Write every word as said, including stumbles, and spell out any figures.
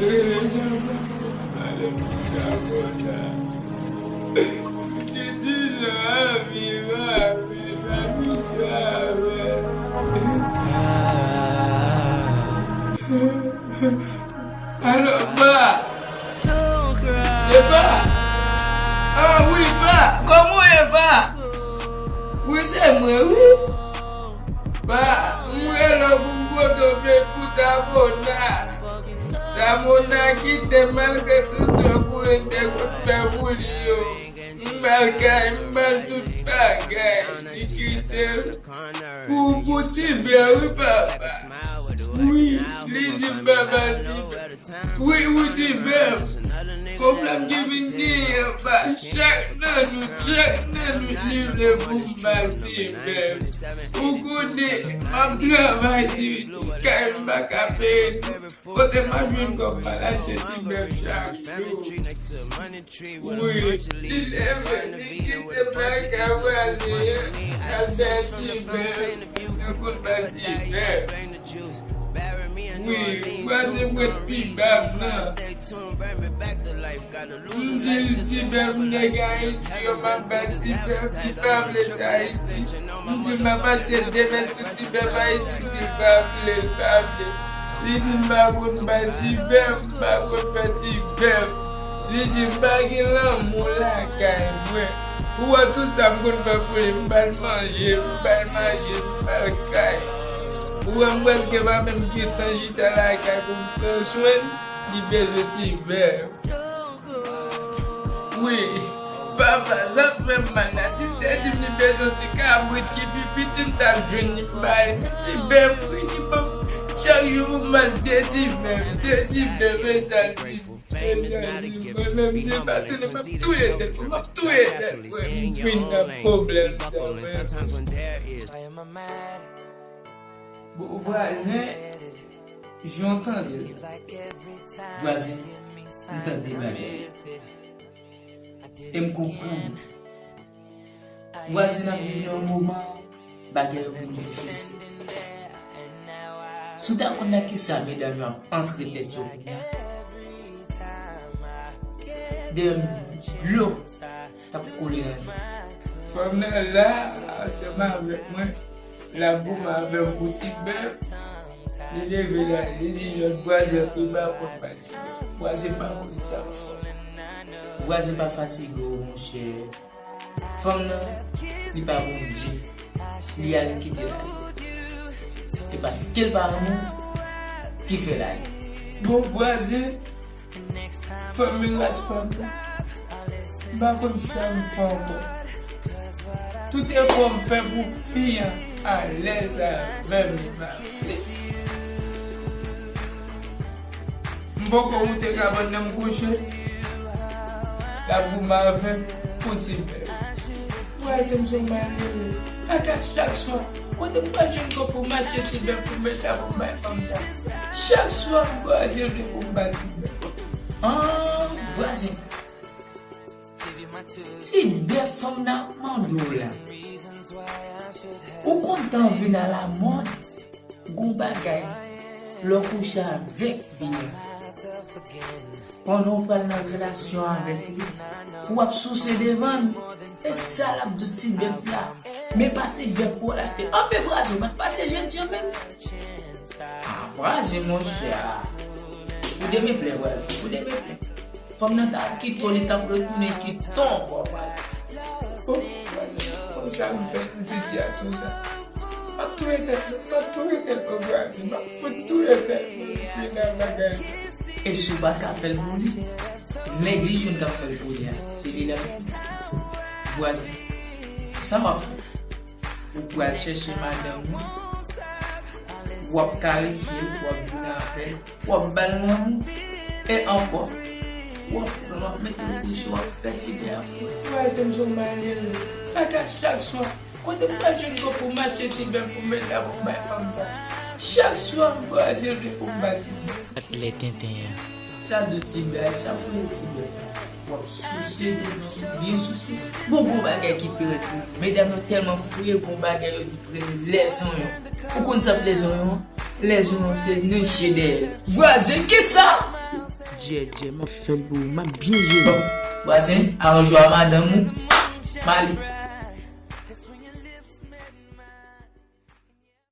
Rele nan mwen, ale pou kabona. Titi Jean, viva, viva, viva, viva. Alo, pa! Se pa! Ah wi, pa! Kòman w ye, pa? Wi, se mwen, wi. Pa, m rele w pou m pote w plent pou Tamona. Tamona kite m malgre tout sa pou li te konn fè pou li yo. M ba l kay, m ba l tout bagay. Li kite m pou, pou Tibè, wi, papa. Wi, li di m papa Tibè. Wi, wi, Tibè. Pwoblèm ki vin genyen, pa. Chak nan nou, chak nan nou, li vle pou m ba Tibè. Ou konnen, m ap travay di, kay m pa ka peye. Kote m ap jwenn kòb pa l achte ti bèf chak jou? Wi, li leve, li kite m lakay vwazen an, l ap bay ti bèf, li konn bay ti bèf. Wi, vwazen mwen pi ba m nan. M di l ti bèf nèg Ayiti yo, m ap bay ti bèf, li pa vle t Ayiti. M di l m ap achte de mèt sou ti bèf Ayiti, li di l pa vle, l pa vle. Li di m pa konn bay ti bèf, m pa konn fè ti bèf. Li di m pa gen lanmou lakay mwen. Ou wè tout sa m konn fè pou li, m ba l manje, m ba l manje, m ba l kay. Ou wè m prèske pa menm gen tan chita lakay pou m pran swen l, li bezwen ti bèf. Wi, papa, sa fè m mal la. Si l te di m li bezwen ti kabrit ki pi piti, m t ap jwenn li, m ba li. Men ti bèf, wi, li ban m chak jou pou m ba l de ti bèf, de ti bèf, e sa l di. E sa l di, mwen menm, si l pa tounen, m ap touye tèt mwen, m ap touye tèt mwen. M fin nan pwoblèm sa, mwen. Bon, vwazen, jan w tande l. Vwazen, m tande bagay. E m konprann. Vwazen, n ap viv nan yon moman, bagay yo vin difisil. Si w ta konn nan kisa medam yo ap antre tèt yo kounye a, de dlo t ap koule nan li. Fanm nan la, ansanm avèk mwen, l ap goumen avè m pou ti bèf. Li leve la, li di, "Lòt vwazen an tou pa konn bay ti bèf." Vwazen pa konn sa l fè. Vwazen pa fatige w, monchè. Fanm nan, li pa Bondye. Li al kite l ale. E paske l pa renmen w, ki fè l ale. Bon, vwazen, fanmi ras pa m nan, m pa konn sa m fè ankò. Tout efò m fè pou fi an alèz avè m, li pa vle. M poko moute kabann nan, m kouche. L ap goumen avè m pou ti bèf. Vwazen, m se yon malere. Paka chak swa. Kote m pral jwenn kòb pou m achte ti bèf pou m mete la pou m bay fanm sa? Chak swa, m kwaze l vle pou m bay ti bèf. An, vwazen. Ti bèf fanm nan ap mande w la. Ou konn tan vin alamòd, gon bagay, lè w kouche avèk fi a, pandan w pral nan relasyon avèk li, w ap souse devan l. E sa l ap di w ti bèf la. Men pa ti bèf pou w al achte. Anpe vwazen, w pa t pase jènjan menm. Ah, vwazen, monchè, ah. Ou demeplè, vwazen, ou demeplè. Fanm nan ta kite w, li t ap retounen kite w ankò, vwazen. Oh, vwazen, konsa m fè pou sitiyasyon sa. M ap touye tèt mwen, m ap touye tèt mwen, vwazen. M ap fout touye tèt mwen, se nan bagay sa. E si w pa ka fè l pou li, nèg li jwenn k ap fè l pou li a, se li l ap jwenn. Vwazen, sa w ap fè? Ou pral chèche madanm ou, w ap karese l, w ap vin avè l, w ap ba l lanmou, e ankò, w ap, w ap mete l kouche, w ap fè ti bèf. Vwazen, m se yon malere. Paka chak swa. Kote m pral jwenn kòb pou m achte ti bèf pou m mete la pou m bay fanm sa? Chak swa, m kwaze l pou m ba ti bèf. Lè tenten an. Sa do ti bèf, sa pou yon ti bèf la. W ap souse devan, byen souse. Bon, gon bagay ki pire tou. Medam yo tèlman fre, gon bagay yo di prene lèzonyon. Ou konn sa k lèzonyon an? Lèzonyon se niche dèyè l. Vwazen, kisa? Djè, djè, m ap fè l pou ou, m ap byen jere. Vwazen, aranjman a madanm ou, m ale.